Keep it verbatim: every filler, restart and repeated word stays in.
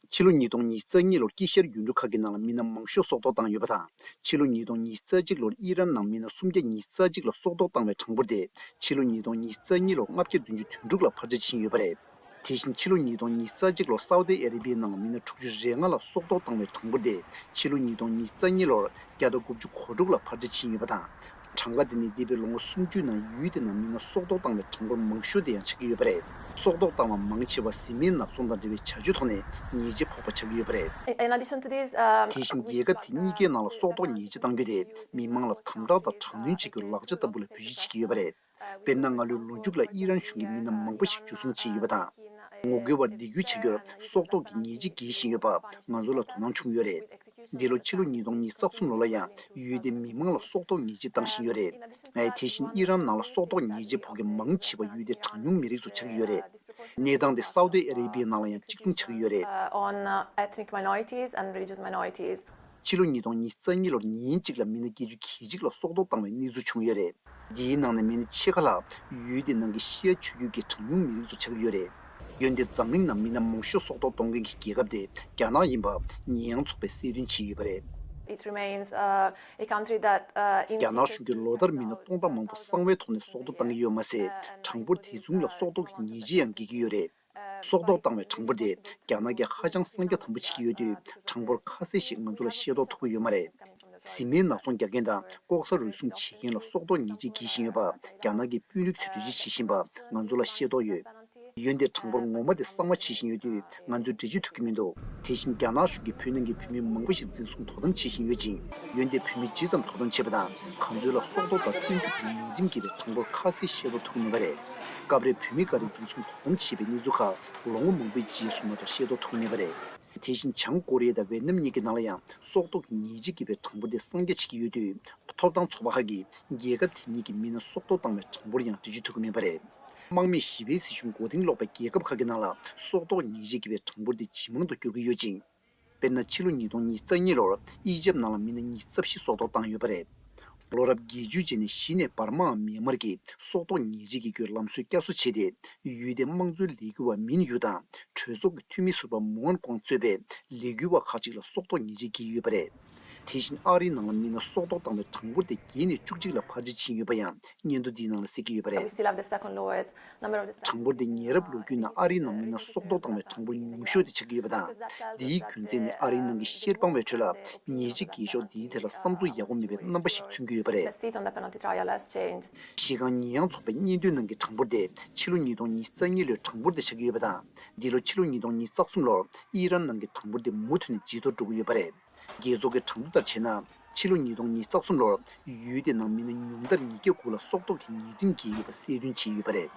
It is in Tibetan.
ཕྱི་ལོ་ཉིས་སྟོང་ཉི་ཤུ་རྩ་གཉིས་ལོར་དཀྱིལ་ཤར་རྒྱུན་འབྲུག་ཁག་གི་ནང་ལ་མི་སྣ་མང་ཤོས་སྲོག་ཐོག་བཏང་ཡོད་པ་དང་། ཕྱི་ལོ་ཉིས་སྟོང་ཉི་ཤུ་རྩ་གཅིག་ལོར་ཨི་རན་ནང་མི་སྣ་སུམ་བརྒྱ་ཉི་ཤུ་རྩ་གཅིག་ལ་སྲོག་ཐོག་བཏང་བའི་གྲངས་འབོར་དེ། ཕྱི་ལོ་ཉིས་སྟོང་ཉི་ཤུ་རྩ་གཉིས་ལོར་ལྔ་བརྒྱ་བདུན་ཅུ་དོན་དྲུག་ལ་འཕར་ཆ་ཕྱིན་ཡོད་པ་རེད། དེ་བཞིན་ཕྱི་ལོ་ཉིས་སྟོང་ཉི་ཤུ་རྩ་གཅིག་ལོར་སའུ་ཏི་ཨ་རེ་བྷི་ཡའི་ནང་ལ་མི་སྣ་དྲུག་ཅུ་རེ་ལྔ་ལ་སྲོག་ཐོག་བཏང་བའི་གྲངས་འབོར་དེ། ཕྱི་ལོ་ཉིས་སྟོང་ཉི་ཤུ་རྩ་གཉིས་ལོར་བརྒྱ་དང་དགུ་བཅུ་གོ་དྲུག་ལ་འཕར་ཆ་ཕྱིན་ཡོད་པ་དང་། གྲངས་ཀ་དེ་ནི་འདས་པའི་ལོ་ངོ་སུམ་ཅུའི་ནང་ཡུལ་དེ་ནང་མི་སྣ་སྲོག་ཐོག་བཏང་བའི་གྲངས་འབོར་མང་ཤོས་དེ་ཡང་ཆགས་ཀྱི་ཡོད་པ་རེད། སྲོག་ཐོག་བཏང་བ་མང་ཆེ་བ་བཟི་སྨན་ནག་ཚོང་དང་འབྲེལ་བའི་བྱ་སྤྱོད་ཐོག་ནས་ཉེས་ཆད་ཕོག་པ་ཆགས་ཀྱི་ཡོད་པ་རེད། In addition to this, um, དེ་བཞིན་རྒྱལ་ཁབ་དེ་གཉིས་ཀའི་ནང་ལ་སྲོག་ཐོག་ཉེས་ཆད་གཏང་རྒྱུ་དེ་མི་མང་ལ་དམ་དྲག་དང་དྲག་གནོན་བྱེད་རྒྱུའི་ལག་ཆ་ལྟ་བུ་ལ་བེད་སྤྱོད་བྱེད་ཀྱི་ཡོད་པ་རེད། དཔེར་ན། སྔ་ལོའི་ལོ་མཇུག་ལ་ཨི་རན་གཞུང་གིས་མི་སྣ་མང་པོ་ཞིག་འཇུ་བཟུང་བྱས་ཡོད་པ་དང་། ངོ་རྒོལ་བར་སྡིགས་སྐུལ་བྱ་རྒྱུར་སྲོག་ཐོག་གི་ཉེས་ཆད་འགེལ་བཞིན་ཡོད་པ་ང་ཚོ་ལ་དོ་སྣང་བྱུང་ཡོད་རེད། འདི་ལོ་ཕྱི་ལོ་ཉིས་སྟོང་ཉི་ཤུ་རྩ་གསུམ་ལོ་ལ་ཡང་ཡུལ་དེའི་མི་མང་ལ་སྲོག་ཐོག་ཉེས་ཆད་བཏང་བཞིན་ཡོད་རེད། དེ་བཞིན་ཨི་རན་ནང་ལ་སྲོག་ཐོག་ཉེས་ཆད་ཕོག་མཁན་མང་ཆེ་བ་ཡུལ་དེའི་གྲངས་ཉུང་མི་རིགས་ཚོ་ཆགས་ཀྱི་ཡོད་རེད། གནས་སྟངས་དེ་སའུ་ཏི་ཨ་རེ་བྷི་ཡའི་ནང་ལ་ཡང་གཅིག་མཚུངས་ཆགས་ཀྱི་ཡོད་རེད། Uh, on, uh, ethnic minorities and religious minorities. ཕྱི་ལོ་ཉིས་སྟོང་ཉི་ཤུ་རྩ་གཉིས་ལོར་ཉིན་གཅིག་ལ་མི་སྣ་བརྒྱད་ཅུ་གྱ་གཅིག་ལ་སྲོག་ཐོག་བཏང་བའི་གནས་ཚུལ་བྱུང་ཡོད་རེད། འདིའི་ནང་ནས་མི་སྣ་ཕྱེད་ཀ་ལྷག་ཡུལ་དེ་ནང་གི་ཤི་ཡ་ཆོས་བརྒྱུད་ཀྱི་གྲངས་ཉུང་མི་རིགས་ཚོ་ཆགས་ཀྱི་ཡོད་རེད། འོན་ཏེ་འཛམ་གླིང་ནང་མི་སྣ་མང་ཤོས་སྲོག་ཐོག་གཏོང་མཁན་གྱི་རྒྱལ་ཁབ་དེ་རྒྱ་ནག་ཡིན་པ་ཉེས་ཡངས་ཚོགས་པས་གསལ་སྟོན་བྱས་ཡོད་པ་རེད། It remains, uh, a country that, uh, in རྒྱ་ནག་གཞུང་གིས་ལོ་ལྟར་མི་སྣ་སྟོང་ཕྲག་མང་པོ་གསང་བའི་ཐོག་ནས་སྲོག་ཐོག་བཏང་གི་ཡོད་མ་ཟད། གྲངས་འབོར་དེ་མཚུངས་ལ་སྲོག་ཐོག་གི་ཉེས་ཆད་ཡང་འགེལ་གྱི་ཡོད་རེད། སྲོག་ཐོག་བཏང་བའི་གྲངས་འབོར་དེ་རྒྱ་ནག་གིས་ཧ་ཅང་གསང་རྒྱ་དམ་པོ་བྱེད་ཀྱི་ཡོད་དུས། གྲངས་འབོར་ཁ་གསལ་ཞིག་ང་ཚོ་ལ་ཤེས་རྟོགས་ཐུབ་ཀྱི་ཡོད་མ་རེད། བཟི་སྨན་ནག་ཚོང་རྒྱག་མཁན་དང་ལྐོག་ཟ་རུལ་སུངས་བྱེད་མཁན་ལ་སྲོག་ཐོག་ཉེས་ཆད་འགེལ་བཞིན་ཡོད་པ་རྒྱ་ནག་གི་དཔོན་རིགས་ཚོས་འགྲེལ་བརྗོད་བྱེད་བཞིན་པ་ང་ཚོ་ལ་ཤེས་རྟོགས་ཡོད། འོན་ཏེ་གྲངས་འབོར་ངོ་མ་དེ་གསང་བ་བྱེད་བཞིན་ཡོད་དུས་ང་ཚོས་འགྲེལ་བརྗོད་ཐུབ་ཀྱི་མི་འདུག་དེ་བཞིན་རྒྱ་ནག་གཞུང་གིས་བོད་ནང་གི་བོད་མི་མང་པོ་ཞིག་འཛིན་བཟུང་དོ་དམ་བྱེད་བཞིན་ཡོད་ཅིང་། འོན་ཏེ་བོད་མི་ཇི་ཙམ་དོ་དམ་བྱས་པ་དང་། གང་ཚོད་ལ་སྲོག་ཐོག་དང་བཙོན་འཇུག་གི་ཉེས་ཁྲིམས་འགེལ་བའི་གྲངས་འབོར་ཁ་གསལ་ཤེས་རྟོགས་ཐུབ་ཀྱི་མེད་པ་རེད། སྐབས་རེ་བོད་མི་འགའ་རེ་འཛིན་བཟུང་དོ་དམ་བྱས་པའི་གནས་ཚུལ་ཁག་ལོ་ངོ་མང་པོའི་རྗེས་སུ་མ་གཏོགས་ཤེས་རྟོགས་ཐུབ་ཀྱི་མེད་པ་རེད། དེ་བཞིན་བྱང་ཀོ་རི་ཡ་དང་ཝེ་ཏི་ནམ་གཉིས་ཀྱི་ནང་ལ་ཡང་སྲོག་ཐོག་གི་ཉེས་ཆད་འགེལ་བའི་གྲངས་འབོར་དེ་གསང་རྒྱ་བྱེད་ཀྱི་ཡོད་དུས། ཐོབ་ཐང་ཚོགས་པ་ཁག་གིས་རྒྱལ་ཁབ་དེ་གཉིས་ཀྱི་མི་སྣ་སྲོག་ཐོག་བཏང་བའི་གྲངས་འབོར་ཡང་འགྲེལ་བརྗོད་ཐུབ་ཀྱི་མེད་པ་རེད། དམག་མིས་ཞི་བའི་སྲིད་གཞུང་མགོ་རྟིང་སློག་པའི་རྒྱལ་ཁབ་ཁག་གི་ནང་ལ་སྲོག་ཐོག་ཉེས་ཆད་འགེལ་བའི་གྲངས་འབོར་དེ་ཇེ་མང་དུ་འགྱུར་གྱི་ཡོད་ཅིང་། དཔེར་ན། ཕྱི་ལོ་ཉིས་སྟོང་ཉི་ཤུ་རྩ་གཉིས་ལོར་ཨི་ཇེབ་ནང་ལ་མི་སྣ་ཉི་ཤུ་རྩ་བཞི་སྲོག་ཐོག་བཏང་ཡོད་པ་རེད། ལོ་རབས་བརྒྱད་ཅུའི་རྗེས་ནས་གཞི་ནས་འབར་མའམ་མེན་མར་གྱིས་སྲོག་ཐོག་ཉེས་ཆད་འགེལ་རྒྱུའི་ལམ་སྲོལ་བསྐྱར་གསོ་བྱས་ཏེ། ཡུལ་དེའི་དམངས་གཙོའི་ལས་འགུལ་བ་མིན་ཡུ་དང་གྲོས་ཚོགས་ཀྱི་འཐུས་མི་ཟུར་པ་མུ་ཨན་ཀོང་གཙོས་པའི་ལས་འགུལ་བ་ཁག་ཅིག་ལ་སྲོག་ཐོག་ཉེས་ཆད་འགེལ་ཡོད་པ་རེད། དེ་བཞིན་ཨ་རིའི་ནང་ལ་མི་སྣ་སྲོག་ཐོག་བཏང་བའི་གྲངས་འབོར་དེ་བརྒྱད་ནས་བཅུ་གཅིག་ལ་འཕར་ཆ་ཕྱིན་ཡོད་པ་ཡང་སྙན་ཐོ་འདིའི་ནང་ལ་གསལ་གྱི་ཡོད་པ་རེད། We still have the second lowest number of the གྲངས་འབོར་དེ་ཉེ་རབས་ལོ་རྒྱུས་ནང་ཨ་རིའི་ནང་མི་སྣ་སྲོག་ཐོག་བཏང་བའི་གྲངས་འབོར་ཉུང་ཤོས་དེ་ཆགས་ཀྱི་ཡོད་པ་དང་། འདིའི་རྒྱུ་མཚན་ནི་ཨ་རིའི་ནང་གི་ཤེར་སྤང་བའི་ཁྲོད་ལ་ཉེས་ཆད་འགེལ་ཕྱོགས་འདིའི་ཐད་ལ་བསམ་ཚུལ་ཡག་པོ་མེད་པའི་རྣམ་པ་ཞིག་མཚོན་གྱི་ཡོད་པ་རེད། The seat on the penalty trial has changed. གཞི་རྐང་ཉེས་ཡངས་ཚོགས་པའི་སྙན་ཐོའི་ནང་གི་གྲངས་འབོར་དེ་ཕྱི་ལོ་ཉིས་སྟོང་ཉི་ཤུ་རྩ་གཉིས་ལོའི་གྲངས་འབོར་དེ་ཆགས་ཀྱི་ཡོད་པ་དང་། འདི་ལོ་ཕྱི་ལོ་ཉིས་སྟོང་ཉི་ཤུ་རྩ་གསུམ་ལོར་ཨི་རན་ནང་གི་གྲངས་འབོར་དེ་མུ་མཐུད་ནས་ཇེ་མཐོར་འགྲོ་གི་ཡོད་པ་རེད། རྒྱལ་ཚོགས་ཀྱི་གྲངས་ཐོ་ལྟར་བྱས་ན། ཕྱི་ལོ་ཉིས་སྟོང་ཉི་ཤུ་རྩ་གསུམ་ལོར་ཡུལ་དེ་ནང་མི་སྣ་ཉུང་མཐར་ཉིས་བརྒྱ་དགུ་ལ་སྲོག་ཐོག་གི་ཉེས་ཁྲིམས་འགེལ་ཡོད་པ་གསལ་སྟོན་བྱས་ཡོད་པ་རེད།